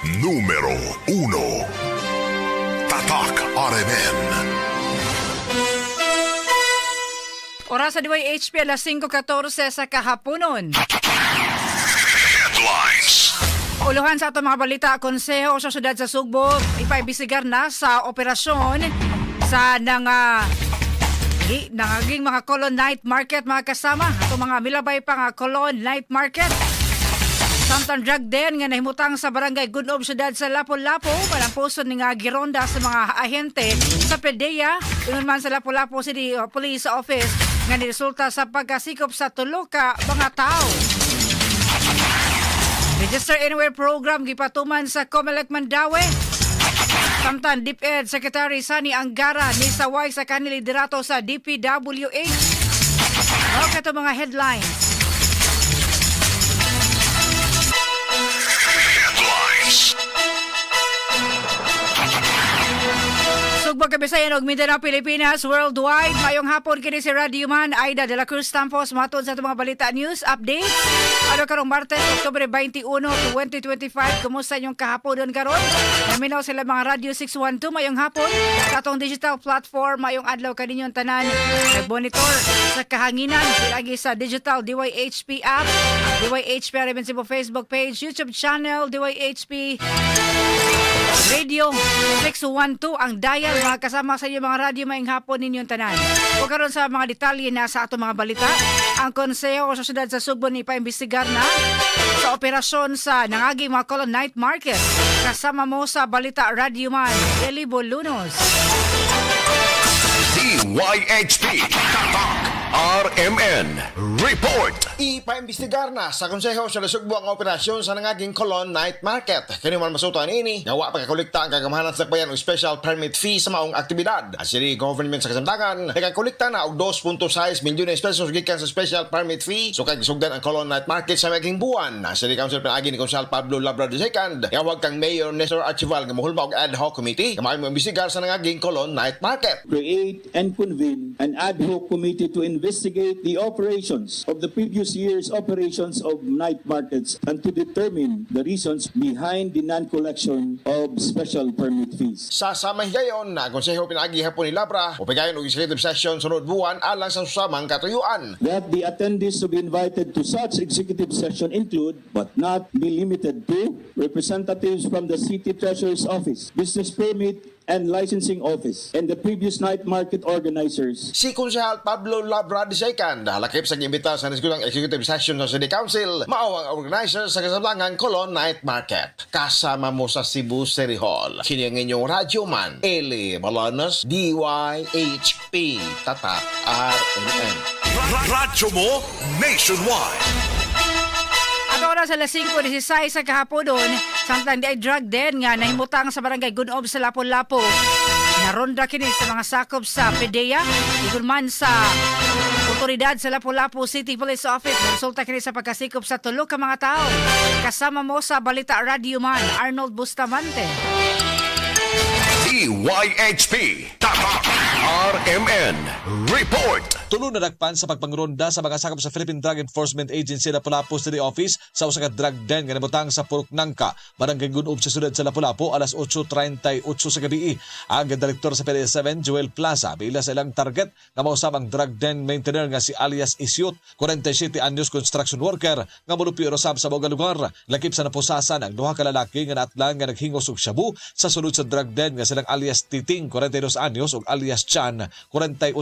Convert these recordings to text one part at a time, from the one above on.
Numero 1. Tatak RMN. Oras sa DYHP, alas 5:14 sa kahaponon. Headlines. Uluhan sa atong mga balita, Konseho sa Syudad sa Sugbo ipaibisigar na sa operasyon sa nangaging mga Colon Night Market, mga kasama. Atong mga milabay pa nga Colon Night Market. Samtang drug den nga nahimutang sa Barangay Gunob, syudad sa Lapu-Lapu, palampuson ni nga gironda sa mga ahente sa PDEA, ingon man sa Lapu-Lapu City Police Office nga niresulta sa pagkasikop sa tulo ka mga tao. Register Anywhere program gipatuman sa Comelec Mandaue. Samtang DepEd Secretary Sonny Angara nisaway sa kaniliderato sa DPWH. Okay, ito mga headlines. Headlines. Sugbo, Kabisayan ug Mindanao, Pilipinas, worldwide. Mayong hapon, kini si Radio Man Aida de la Cruz Tampos matod sa atong mga balita, news update. Ano karong Martes, Oktubre 21, 2025. Kumusta inyong kahapon karon? Naminaw sila mga Radio 612, mayong hapon sa atong digital platform. Mayong adlaw kaninyong tanan. Nagmonitor sa kahanginan lagi sa digital DYHP app, DYHP RMN Cebu Facebook page, YouTube channel, DYHP Radio 612 ang dial, mga kasama sa inyong mga radyo. Maayong hapon ninyong tanan. O karon sa mga detalye na sa atong mga balita, ang Konseho sa Syudad sa Sugbo ni paimbestigar na sa operasyon sa nangagi mga Colon Night Market. Kasama mo sa balita, Radio Man Eli Bolunos. DYHP. Tatak RMN. Report. Ipaimbestigar na sa Konseho sa Sugbo ang operasyon sa nangaging Colon Night Market. Kini man masuto ini, nga wa pagkakolekta ang kagamhanan sa bayan og special permit fee sa maong aktibidad. Ang city government sa kasamtangan, nakakolekta na og 2.6 milyones pesos gikan sa special permit fee. So kay gisugdan ang Colon Night Market sa maging buwan. Ang City Council pinaagi ni Konsehal Pablo Labra II, yawag kang Mayor Nestor Archival nga mohulma og ad hoc committee nga maayo moimbestigar sa nangaging Colon Night Market. Create and convene an ad hoc committee to investigate the operations of the previous year's operations of night markets and to determine the reasons behind the non-collection of special permit fees. Sa samang higayon na konseho pinaagi hapon ni Labra, mopagayon og executive session sunod buwan alang sa susamang katuyuan. That the attendees to be invited to such executive session include, but not be limited to, representatives from the City Treasurer's Office, Business Permit and Licensing Office, and the previous night market organizers. Si Konsehal Pablo Labra II, lakip sa giimbita sa nisgudang executive session sa City Council, mao ang organizer sa kasablangan Colon Night Market. Kasama mo sa Cebu City Hall. Kini ang inyong radyo man, Eli Balanas, DYHP, Tatak RMN. Radyo mo nationwide. At oras alas 5:16 sa kahaponon, samtang di ay drug den nga nahimutang sa Barangay Gunob sa Lapu-Lapu. Naronda kini sa mga sakop sa PDEA, ingon man sa otoridad sa Lapu-Lapu City Police Office. Resulta kini sa pagkasikop sa tulo ka mga tao. Kasama mo sa balita, Radio Man Arnold Bustamante. DYHP. Tatak RMN. Report. Tulo nadakpan sa pagpangronda sa mga sakop sa Philippine Drug Enforcement Agency Lapu-Lapu City Office sa usa ka drug den nga nabutang sa Purok Nangka, Barangay Gunob sa syudad sa Lapu-Lapu alas 8:38 sa gabi. Ang direktor sa PDEA 7, Joel Plaza, biila sa ilang target nga mausab ang drug den maintainer nga si alias Isyut, 47 anyos, construction worker nga molupyo usab sa mao lugar. Lakip sa napusasan ang duha ka lalaki nga naatlan nga naghingos og shabu sa sulod sa drug den nga silang alias Titing, 42 anyos, ug alias Chan, 48,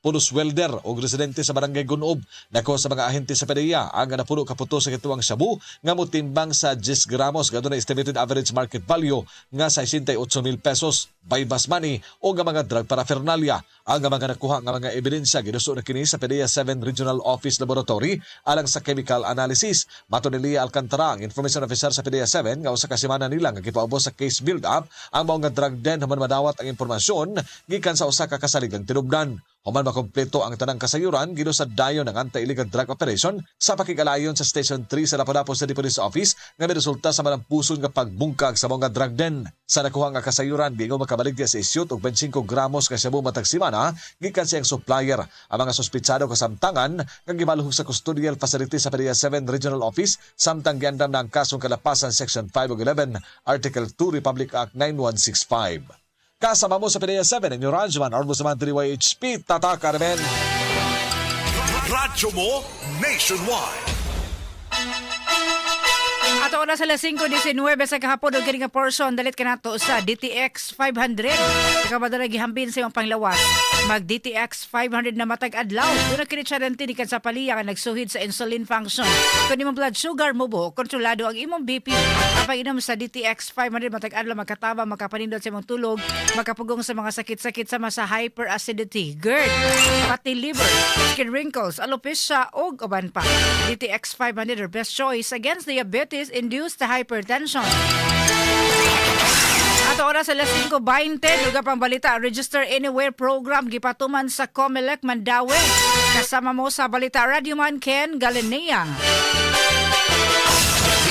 pulos welder ug residente sa Barangay Gunob. Nakuha sa mga ahente sa PDEA ang napulo ka puto sa gituwang shabu nga motimbang sa 10 gramos nga adunay estimated average market value nga 68,000 pesos, buy-bust money o nga mga drug paraphernalia. Ang mga nakuha nga mga ebidensya giduso na kini sa PDEA 7 Regional Office Laboratory alang sa chemical analysis. Mato ni Leah Alcantara, ang information officer sa PDEA 7, nga usa ka semana nila nga gipaubos sa case build-up ang mao nga drug den human madawat ang impormasyon gikan sa usa ka kasaligang tinubdan. Human makompleto ang tanang kasayuran, gilusad dayon ang anti-illegal drug operation sa pakigalayon sa Station 3 sa Lapu-Lapu City Police Office nga resulta sa malampuson nga pagbungkag sa mga drug den. Sa nakuha nga kasayuran, giingon makabaligya si Isyut og 25 gramos nga shabu matag semana gikan sa iyang supplier. Ang mga suspitsado kasamtangan nga gibaluhog sa custodial facility sa PDEA 7 Regional Office samtang giandam na ang kasong kalapasan Section 5 ug 11, Article 2, Republic Act 9165. Kasama mo sa PDEA 7, inyong Radyoman, Armo sa DYHP, Tatak RMN. Radyo mo nationwide. Ato oras alas 5:19 sa kahapon og kini nga portion, dalit kanato sa DTX 500. Ikaw ba dala gihambin sa imong panglawas? Mag DTX 500 na matag adlaw. Duna kini siya gikan sa Paliya nga nagsuhid sa insulin function. Kung imong blood sugar mo bo, kontrolado ang imong BP. Kapag inom sa DTX 500 matag adlaw, makataba, makapanindot sa imong tulog, makapugong sa mga sakit-sakit sama sa hyperacidity, GERD, fatty liver, skin wrinkles, alopecia ug uban pa. DTX 500 are best choice against diabetes-induced hypertension. Ato oras alas 5:20, duga pang balita, Register Anywhere program gipatuman sa Comelec Mandaue. Kasama mo sa balita, Radyoman Ken Galinea.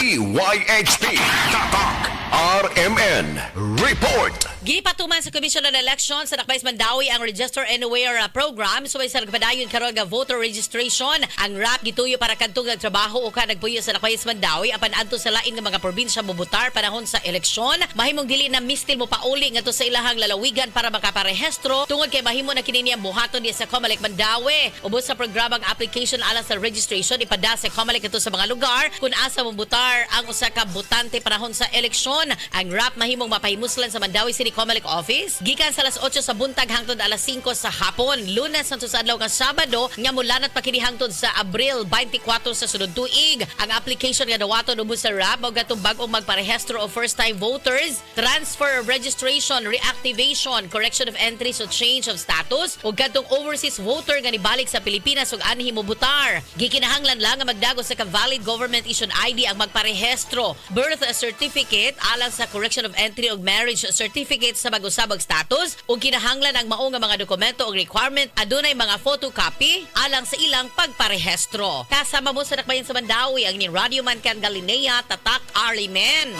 DYHP Tatak RMN Report. Gipatuman sa Commission on Elections sa Dakbayan Mandaue ang Register Anywhere program subay sa nagpadayon karon nga voter registration. Ang RAP gituyo para kadtong nagtrabaho o ka nagpuyo sa Dakbayan Mandaue apan adto sa lain nga mga probinsya mobutar panahon sa eleksyon. Mahimong dili na mistil mo pauli ngadto sa ilahang lalawigan para makaparehistro tungod kay mahimo na kini niyang buhaton diya sa Comelec Mandaue. Ubos sa programang application alang sa registration ipada sa Comelec adto sa mga lugar kung asa mobutar ang usa ka botante panahon sa eleksyon. Ang RAP mahimong mapahimuslan sa Mandaue City Comelec Office gikan sa alas 8 sa buntag hangtod alas 5 sa hapon. Lunes hangtod sa adlaw nga Sabado nga mulanat pa kini hangtod sa Abril 24 sa sunod tuig. Ang application nga dawaton ubos sa RAP mao gatong bag-ong magparehistro o first time voters, transfer of registration, reactivation, correction of entries o change of status ug kadtong overseas voter nga nibalik sa Pilipinas ug anhi mobutar. Gikinahanglan lang nga magdagos sa ka valid government issued ID ang magparehistro, birth certificate alang sa correction of entry ug marriage certificate sa mag-usab og status ug kinahanglan ang mao nga mga dokumento og requirement adunay mga photocopy alang sa ilang pagparehistro. Kasama mo sa Dakbayan sa Mandaue ang inyong Radio Man Ken Galinea, Tatak RMN.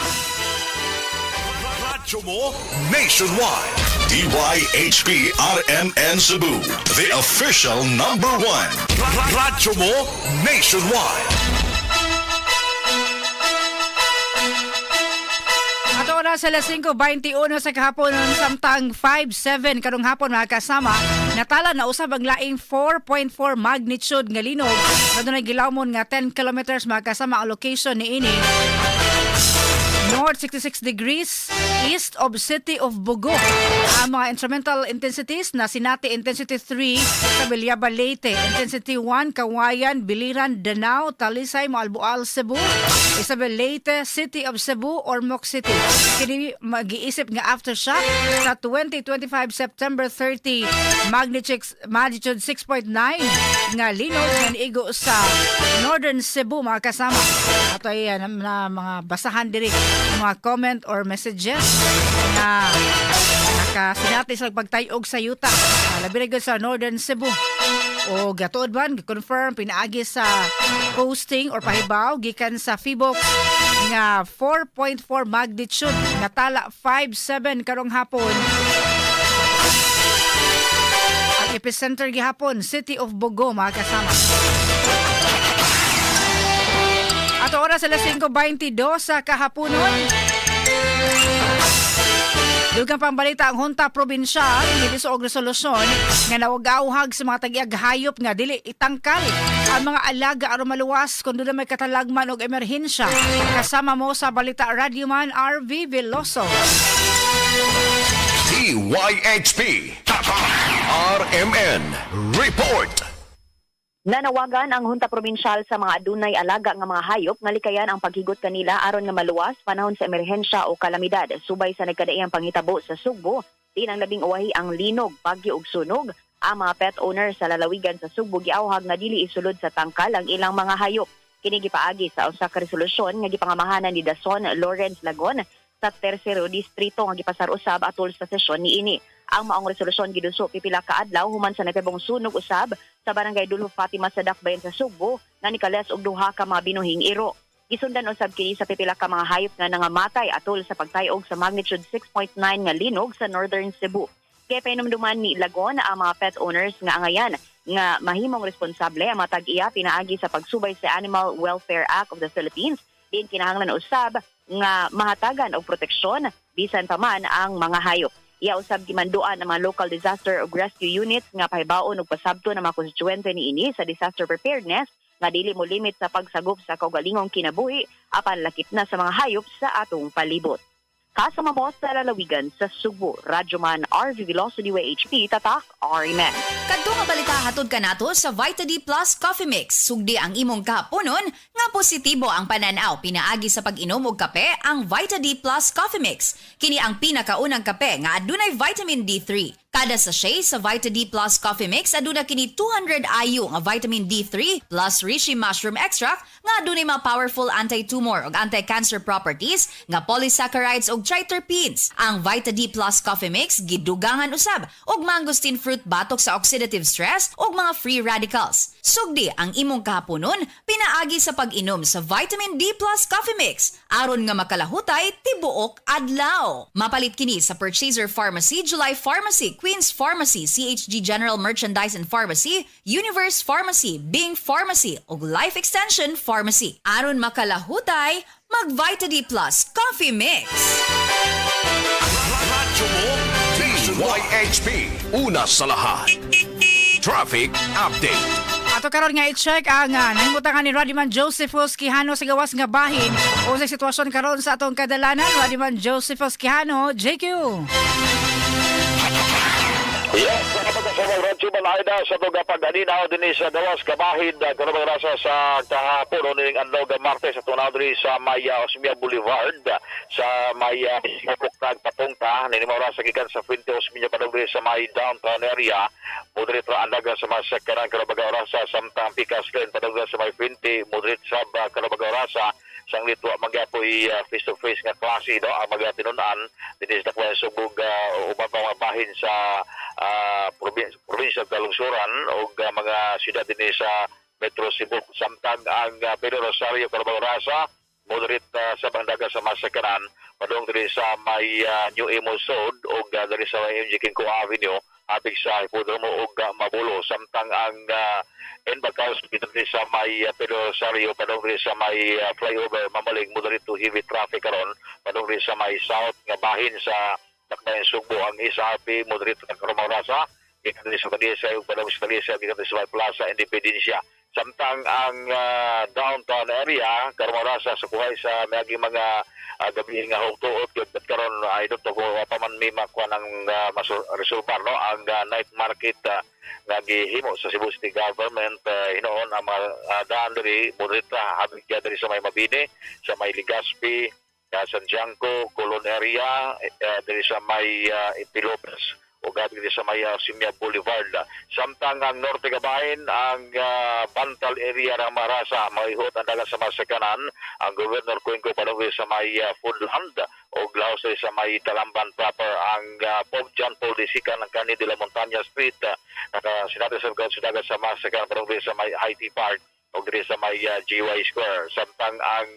Radyo mo nationwide. DYHP RMN Cebu, the official number one. Radyo mo nationwide. Ato oras alas 5:21 sa kahapon samtang 5:07 karong hapon, mga kasama, natala na usab ang laing 4.4 magnitude nga linog na dunay gilawmon nga 10 kilometers, mga kasama. Ang location niini, North 66 degrees east of City of Bogo. Ang mga instrumental intensities na sinati: intensity 3 sa Villaba, Leyte, intensity 1 Cauayan, Biliran, Danao, Talisay, Moalboal, Cebu, Isabel, Leyte, City of Cebu, Ormoc City. Kini magiisip nga aftershock sa 2025 September 30 magnitude 6.9 nga linog nga niigo sa Northern Cebu, mga kasama. Ato ay na mga basahan diri mga comment or messages na nakasinati sa pagtayog sa yuta. Labi na gyud sa Northern Cebu. O gatuod ba, confirm pinaagi sa posting or pahibaw gikan sa Phivolcs nga 4.4 magnitude natala 5.7 karong hapon. Ang epicenter gihapon, City of Bogo, mga kasama. Ato oras alas 5:22 sa kahaponon. Dugang pambalita, ang Hunta Probinsyal gidiso og resolusyon nga nawag-auhag sa mga tag hayop nga dili itangkal ang mga alaga aron maluwas kung doon may katalagman og emerhensya. Kasama mo sa balita, Radyoman RV Veloso. DYHP Tatak RMN Report. Nanawagan ang Hunta Probinsyal sa mga adunay alaga nga mga hayop nga likayan ang paghigot kanila aron nga maluwas panahon sa emerhensya o kalamidad subay sa nagkadaiyang panghitabo sa Sugbo. Din ang labing uwahi ang linog, bagyo ug sunog. Ang mga pet owner sa lalawigan sa Sugbo giawhag nga dili isulod sa tangkal ang ilang mga hayop. Kini gipaagi sa usa ka resolusyon nga gipangamahanan ni Dason Lawrence Lagon sa Tersero Distrito nga gipasar usab atol sa sesyon niini. Ang maong resolusyon giduso pipila ka adlaw human sa nahitabo sunog usab sa Barangay Duljo Fatima sa Dakbayan sa Sugbo nga nikales og duha ka mga binuhing iro. Gisundan usab kini sa pipila ka mga hayop nga nangamatay atol sa pagtayog sa magnitude 6.9 nga linog sa Northern Cebu. Kaya pahinumduman ni Lagon ang mga pet owners nga angayan nga mahimong responsable ang mga tag-iya pinaagi sa pagsubay sa Animal Welfare Act of the Philippines, diin kinahanglan usab nga mahatagan og proteksyon bisan pa man ang mga hayop. Iya usab gimanduan ang mga local disaster ug rescue units nga pahibaon og pasabto ng mga konstituente niini sa disaster preparedness nga dili mo limit sa pagsagop sa kaugalingong kinabuhi apan lakip na sa mga hayop sa atong palibot. Kasama mo sa lalawigan sa Sugbo, Radyoman RV Veloso, DYHP, Tatak, RMN. Kadto nga balita hatod kanato sa Vita D Plus Coffee Mix. Sugdi ang imong kahaponon nga positibo ang pananaw pinaagi sa pag-inom og kape ang Vita D Plus Coffee Mix. Kini ang pinakaunang kape nga adunay vitamin D3. Kada sachet sa Vita D Plus Coffee Mix aduna kini 200 IU nga vitamin D3 plus reishi mushroom extract nga adunay mga powerful anti-tumor ug anti-cancer properties nga polysaccharides ug triterpenes. Ang Vita D Plus Coffee Mix gidugangan usab og mangosteen fruit batok sa oxidative stress ug mga free radicals. Sugdi ang imong kahaponon pinaagi sa pag-inom sa Vitamin D Plus Coffee Mix aron nga makalahutay tibuok adlaw. Mapalit kini sa Purchaser Pharmacy, July Pharmacy, Queen's Pharmacy, CHG General Merchandise and Pharmacy, Universe Pharmacy, Bing Pharmacy ug Life Extension Pharmacy. Aron makalahutay, mag Vita D Plus Coffee Mix. Radyo mo, DYHP. Una sa lahat. Traffic Update. Ato karon nga i-check ang nahimutangan ni Radiman Josephus Quijano sa gawas nga bahin o sa sitwasyon karon sa atong kadalanan. Radiman Josephus Quijano, JQ. Yes, mga Radyo Malayda sa tuga pag-aninaw din sa gawas kabahin karon rasa sa kahapon o ning adlaw nga Martes sa tunaw diri sa may Osmeña Boulevard, sa may Nagpungtag patungta nini mao sa gikan sa Fuente Osmeña padung diri sa may downtown area, moderate ra ang dagan sa mga sakyanan karon orasa, samtang Pikas Lane padung sa may Fuente, moderate sab karon orasa. Sanglit wa magyapoy face to face nga klase, no, ang mga tinunan dinhi sa Dakbayan Sugbo, uban pa mga bahin sa probinsya kalungsuran ug mga syudad dinhi sa Metro Cebu. Samtang ang Pedro Rosario karon orasa, moderate sa dagan sa masakanan padung diri sa may New Imus Road ug diri sa may MG Quingco Avenue hapig sa Hipodromo ug Mabulo. Samtang ang N. Bacals diri sa may Pedro Rosario padung diri sa may flyover Mambaling, moderate to heavy traffic karon padung diri sa may south nga bahin sa Dakbayan Sugbo. Ang SRP, moderate na karon rasa gikan diri sa Talisay ug padung sa Talisay gikan diri sa may Plaza Independencia. Samtang ang downtown area karon rasa sa kuhay sa miaging mga gabi nga hugtuot gyud karon ay dito ko pa man may makuha ng resolbar, no, ang night market nga gihimo sa Cebu City Government. Hinuon ang mga daan diri, moderate ra habig diri sa may Mabini, sa may Legazpi, Sanciangko, Colon area, diri sa may EP Lopez o gabi diri sa may Osmeña Boulevard. Samtang ang norte gabahin, ang Bantal area ng Marasa, mahihot ang dagan sa masakanan, ang Governor Cuenco padung sa may Foodland o laos sa may Talamban proper. Ang Pope John Paul II ng Kani de la Montaña Street, naka sinabi sa dagan sa masakanan padung sa may IT Park o diri sa may GY Square. Samtang ang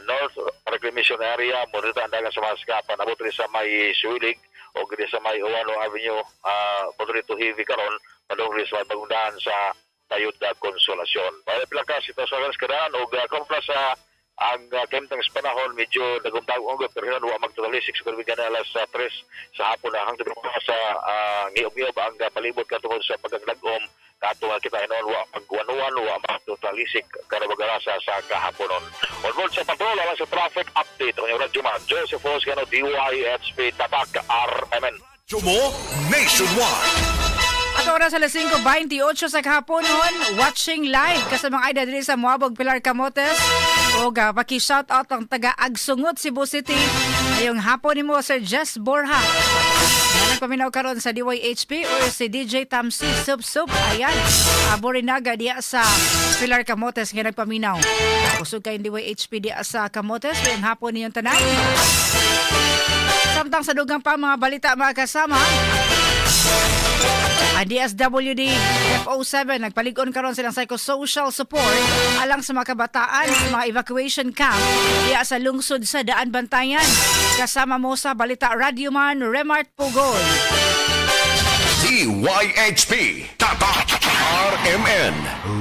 North Reclamation Area, moderate ang dagan sa masakapan, abot diri sa may Suilig o diri sa may Ouano Avenue, moderate to heavy karon padung diri sa may bagong daan sa Tayod Consolacion. Para pila ka sitwasyon sa kadaan og kompla sa ang kahimtang sa panahon medyo nagumtag-unggob pero hinon wa magtotalisik siguro na alas 3 sa hapon na hangtod sa ngiob-ngiob ang palibot katungod sa pagkaglag-om kato nga kita hinon wa magwanuan, wa magtotalisik karon sa kahaponon. On board sa patrol alang sa traffic update ang inyong radyo man Joseph Oscano, DYHP Tatak RMN. Radyo mo nationwide. At oras alas 5:28 sa kahaponon, watching live kasama Aida diri sa Moabog, Pilar Camotes. O paki-shout out ang taga Agsungot, Cebu City. Ngayong hapon nimo, Sir Jess Borja. Nga nagpaminaw karon sa DYHP or si DJ Tamsi Sup Sup. Ayan, Borinaga diya sa Pilar Camotes nga nagpaminaw. Kusog kay DYHP diya sa Camotes. Ngayong hapon ninyong tanan. Samtang sa dugang pa mga balita, mga kasama, Ang DSWD FO7 nagpalig-on karon silang psychosocial support alang sa mga kabataan sa mga evacuation camp diya sa lungsod sa Daan Bantayan. Kasama mo sa Balita Radyoman Remart Pugoy. DYHP Tatak RMN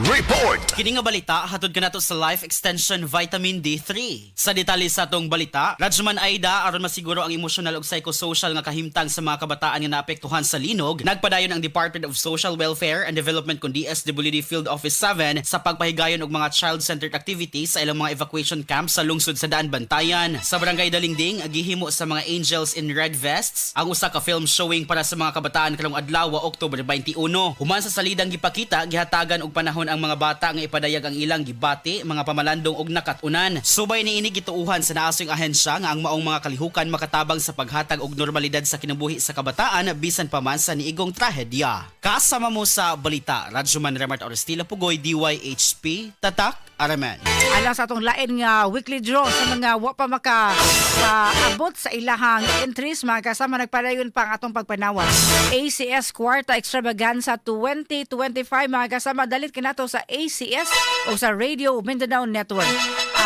Report. Kini nga balita hatod kanato sa Life Extension Vitamin D3. Sa detalye sa atong balita, Rajman Aida, aron masiguro ang emosyonal ug psychosocial nga kahimtang sa mga kabataan nga naapektuhan sa linog, nagpadayon ang Department of Social Welfare and Development kun DSWD Field Office 7 sa pagpahigayon og mga child-centered activities sa ilang mga evacuation camps sa lungsod sa Daan Bantayan. Sa Barangay Dalingding, gihimo sa mga Angels in Red Vests ang usa ka film showing para sa mga kabataan karong adlaw, Oktubre 21. Human sa salidang gipakita, gihatagan og panahon ang mga bata nga ipadayag ang ilang gibati, mga pamalandong og nakat-unan. Subay niini, gituuhan sa naasong ahensya nga ang maong mga kalihukan makatabang sa paghatag og normalidad sa kinabuhi sa kabataan bisan pa man sa niigong trahedya. Kasama mo sa balita, Radyoman Remart Orestila Pugoy, DYHP, Tatak, RMN. Alang sa atong lain nga weekly draw sa mga wa pa maka paabot sa ilahang entries, mga kasama, nagpadayon pa ang atong pagpanawag. ACS Kwarta Extravaganza 2025, mga kasama, dalit kinato sa ACS o sa Radio Mindanao Network.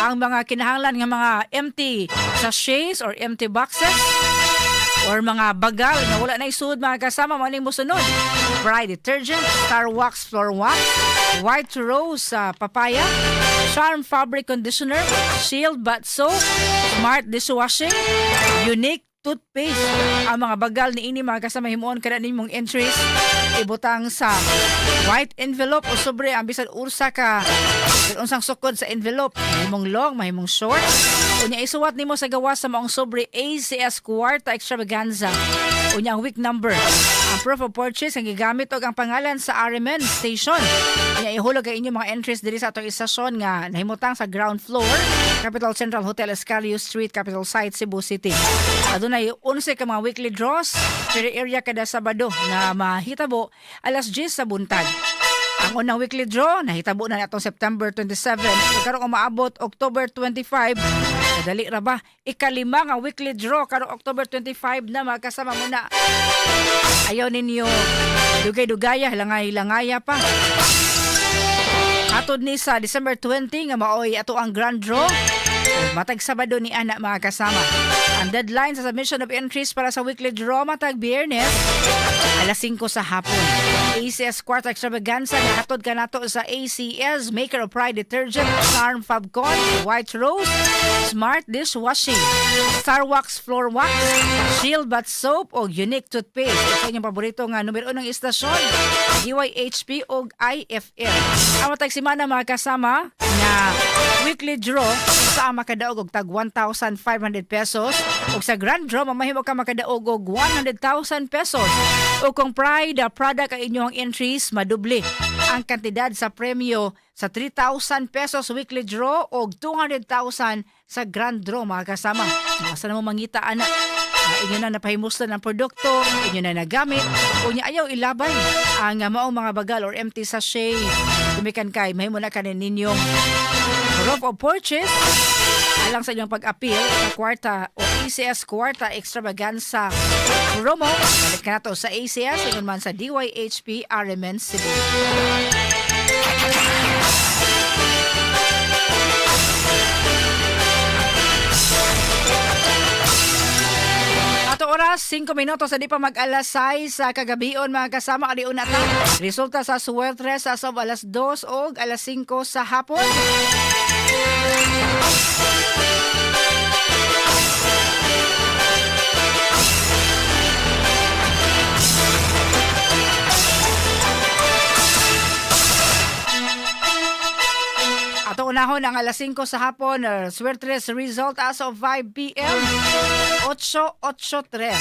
Ang mga kinahanglan nga mga empty sachets or empty boxes or mga bagal na wala na isud, mga kasama, mo ning mosunod: Pride Detergent, Star Wax Floor Wax, White Rose Papaya, Charm Fabric Conditioner, Shield Bath Soap, Smart Dishwashing, Unique Toothpaste. Ang mga bagal ni ini, mga kasama, himuon kada ninyong entries, ibutang sa white envelope o sobre ang bisan ursa ka bisan unsang sukod sa envelope, mahimong long, mahimong short. Unya isuwat nimo sa gawas sa maong sobre ACS Kwarta Extravaganza. Unya ang week number, ang proof of purchase ang gigamit og ang pangalan sa RMN station. Unya ihulog ang inyong mga entries diri sa atong istasyon nga nahimutang sa ground floor, Capital Central Hotel, Escalio Street, Capital Site, Cebu City. Adunay 11 ka mga weekly draws per area kada Sabado nga mahitabo alas 10 sa buntag. Ang unang weekly draw nahitabo na atong September 27 ug karong umaabot October 25. Kadali ra ba? Ikalima nga weekly draw karong October 25 na, mga kasama mo na. Ayaw ninyo dugay-dugaya, langay-langaya pa. Atod ni sa December 20 nga maoy ato ang grand draw. Matag Sabado ni ana, mga kasama. Ang deadline sa submission of entries para sa weekly draw matag Biyernes alas 5 sa hapon. ACS Kwarta Extravaganza nga hatod kanato sa ACS, Maker of Pride Detergent, Charm Fabcon, White Rose, Smart Dishwashing, Star Wax Floor Wax, Shield Bath Soap o Unique Toothpaste. Ito inyong paborito nga numero unong istasyon, DYHP o IFM. Ang matag simana, mga kasama, nga weekly draw sa makadaog og tag 1,500 pesos ug sa grand draw mamahimo ka makadaog og 100,000 pesos, o kung Pride product ang inyong entries, madoble ang kantidad sa premyo sa 3,000 pesos weekly draw o 200,000 sa grand draw, mga kasama. Asa na mo mangita ana? Inyo na napahimuslan ang produkto, inyo na nagamit, unya ayaw ilabay ang maong mga bagal or empty sachet. Gumikan kay mahimo na kanin ninyong proof of purchase alang sa inyong pag-appeal sa kwarta o ACS Kwarta Extravaganza promo. Balik ka na to sa ACS, ingon man sa DYHP RMN Cebu. Ato oras, 5 minuto sa di pa mag-alas 6 sa kagabion, mga kasama, aliun na ta. Resulta sa suwertres sa sob alas 2 o alas 5 sa hapon. Ato unahon ang alas 5 sa hapon, suwertres result as of 5 p.m. 883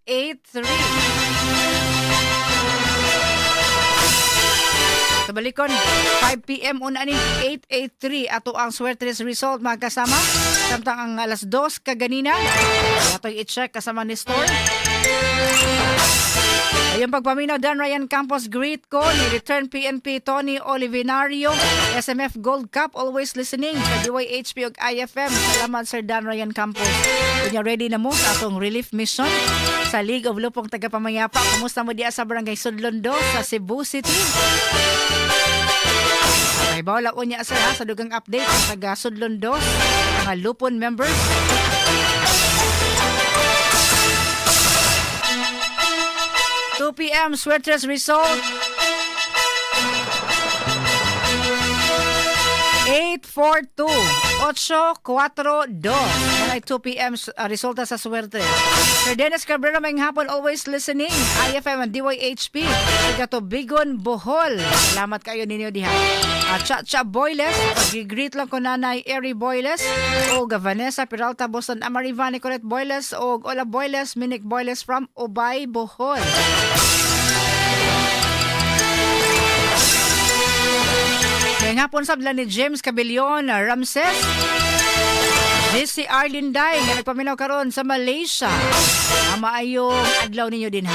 883. Sa balikon, 5 p.m. una ni 883 ato ang suwertres result, mga kasama. Samtang ang alas 2 kaganina, ato i-check kasama ni Store. Ayun pagpaminaw, Dan Ryan Campos, greet ko ni return PNP Tony Olivinario, SMF Gold Cup, always listening sa DYHP ug IFM. Salamat, Sir Dan Ryan Campos. Kunya ready na mo sa atong relief mission sa League of Lupong Tagapamayapa. Kumusta mo diya sa Barangay Sudlon 2 sa Cebu City? May bawal ako niya, sir, ha, sa dugang update sa taga Sudlon 2, mga Lupon members. 2 p.m. Sweaters result. 842 842. Yan ay 2 p.m. Resulta sa swerte. Sir Dennis Cabrera, may hapon, always listening. IFM and DYHP. Taga Tubigon, Bohol. Salamat kayo ninyo diha. Cha Cha Boyles, pag-greet lang ko Nanay Eri Boyles o Vanessa Peralta Boston Amariva Nicolette Boyles o Ola Boyles, Minik Boyles from Ubay, Bohol. Kaya nga po sabla ni James Cabillon Ramses. This si Arlene Day nga nagpaminaw karon sa Malaysia. Ang maayong adlaw ninyo din ha.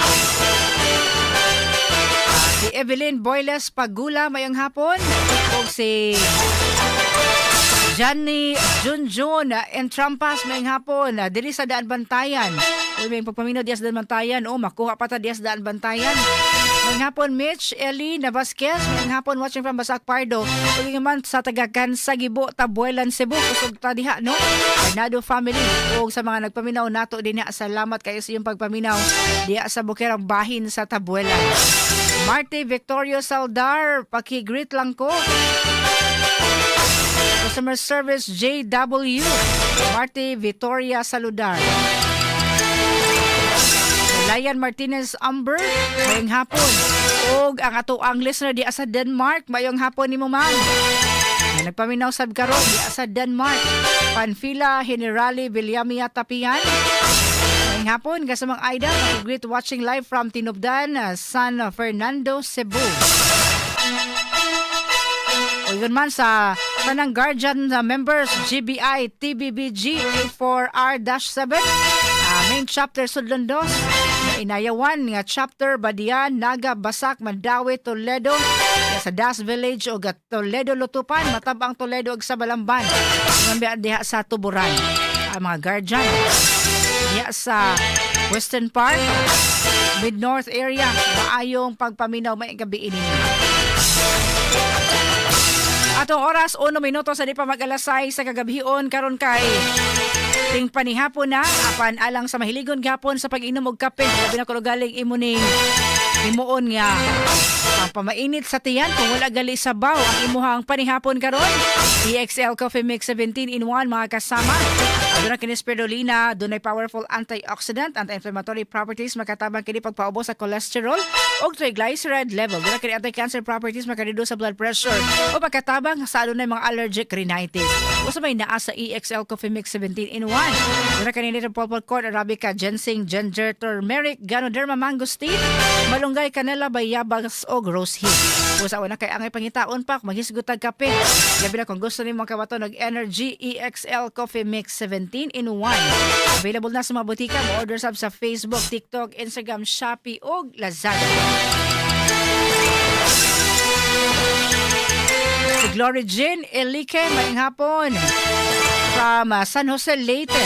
Si Evelyn Boyles Pagula, mayong hapon. O si Johnny Junjun Entrampas, mayong hapon. Diri sa Daan Bantayan. Uy, may pagpaminaw diya sa Daan Bantayan. O, makuha pa ta diya sa Daan Bantayan. Mayong hapon, Mitch Eli Navasquez. Mayong hapon, watching from Basak Pardo. Ug man sa Tagakan sa Gibo, Tabuelan, Cebu. Kusog ta diha, no? Bernardo family. O sa mga nagpaminaw nato din ha. Salamat kayo sa iyong pagpaminaw diha sa Bukirang Bahin sa Tabuelan. Marte Victorio Saldar, paki-greet lang ko. Customer Service JW, Marte Victoria Saludar. Lion Martinez Amber, mayong hapon. Og ang ato ang listener di sa Denmark, mayong hapon nimo, ma'am. Nagpaminaw sab karon di sa Denmark. Panfila Generali Villamia Tapian. Mayong hapon kasamang Aida, great watching live from Tinubdan, San Fernando, Cebu. O yun man sa tanang Guardian members GBI TBBG 84R-7 main chapter Sudlon 2, Inayawan nga chapter Badian, Naga, Basak, Mandaue, Toledo ya sa Das Village o Toledo Lutupan, Matabang Toledo ug sa Balamban. Ingon diha sa Tuburan ang mga guardian diha sa Western Park, Mid North area, maayong pagpaminaw may gabi ninyo. Atong oras, 1 minuto sa di pa mag-alas 6 sa kagabhion karon kay ting panihapon na, apan alang sa mahiligon gapon sa pag-inom og kape, labi na kung galing imo ning himuon nga ang pamainit sa tiyan kung wala gali sabaw ang imuhang panihapon karon. EXL Coffee Mix 17 in 1, mga kasama. Aduna kini spirulina, dunay powerful antioxidant, anti-inflammatory properties, makatabang kini pagpaubos sa cholesterol ug triglyceride level. Duna kini anti-cancer properties, makareduce sa blood pressure o makatabang sa adunay mga allergic rhinitis. Usa may naa sa EXL Coffee Mix 17 in 1. Duna kini native purple corn, arabica, ginseng, ginger, turmeric, ganoderma, mangosteen, malunggay, kanela, bayabas og rose hip. Usa wala kay angay pangitaon pa kung maghisgot tag kape. Labi na kung gusto nimo kabaton og energy, EXL Coffee Mix 17 in 1. Available na sa mga botika, mo-order sab sa Facebook, TikTok, Instagram, Shopee ug Lazada. Si Glory Jean Elique, maayong hapon. From San Jose, Leyte.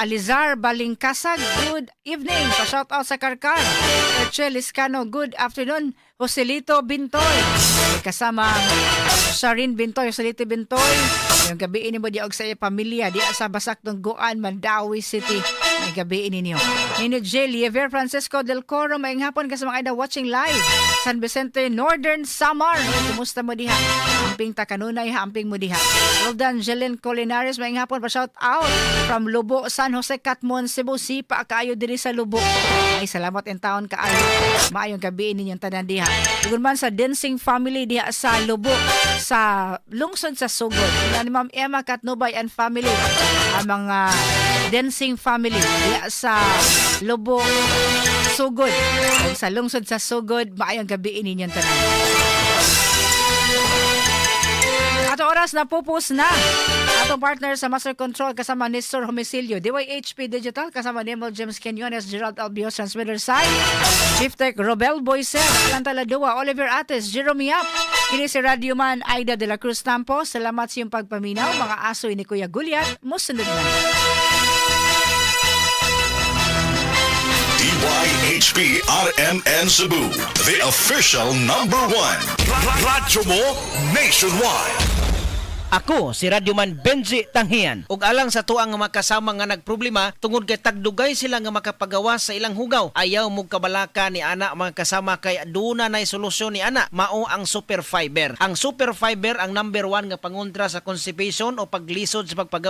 Alizar Balingkasag, good evening. Pa-shout out sa Karkar. Rachel Liscano, good afternoon. Joselito Bintoy. May kasama Sharin Bintoy, Joselito Bintoy. Yung gabi ini mo di og sa iya pamilya di sa Basak Tungguan, Mandaue City. May gabi ninyo. Nino J. Liever Francisco del Coro, maayong hapon ka sa mga ida watching live. San Vicente, Northern Samar. Kumusta mo diha? Amping takanunay ha, amping mo diha. Roldan Jelen Colinares, maayong hapon, pa shout out from Lubo, San Jose Catmon, Cebu. Sipa kaayo diri sa Lubo. Ay, salamat in town kaayo. Maayong gabi ninyong tanan diha. Tugon man sa Dancing Family diha sa Lubo, sa lungsod sa Sugod. Ila ni Ma'am Emma Katnubay and family. Ang mga Dancing Family diha sa Lubo, Sugod. O sa lungsod sa Sugod, maayong gabi ninyong tanan. Atong Ato oras na pupus na. Atong partner sa Master Control kasama ni Sir Homicilio, DYHP Digital kasama ni Emil James Quinones, Gerald Albios, Transmitter Side, Chief Tech Robel Boisel, Alan Taladua, Oliver Ates, Jerome Yap, kini si Radio Man Aida de la Cruz Tampo. Salamat sa iyong pagpaminaw, mga aso ni Kuya Gulyat. Musunod na. DYHP RMN Cebu, the official number one. Radyo mo nationwide. Ako si Radyoman Benji Tanghian ug alang sa tuang nga makasama nga nagproblema tungod kay tagdugay sila nga makapagawas sa ilang hugaw. Ayaw mo kabalaka ni ana, mga kasama, kay aduna nay solusyon ni ana, mao ang Super Fiber. Ang Super Fiber ang number one nga pangontra sa constipation o paglisod sa pagpagawas.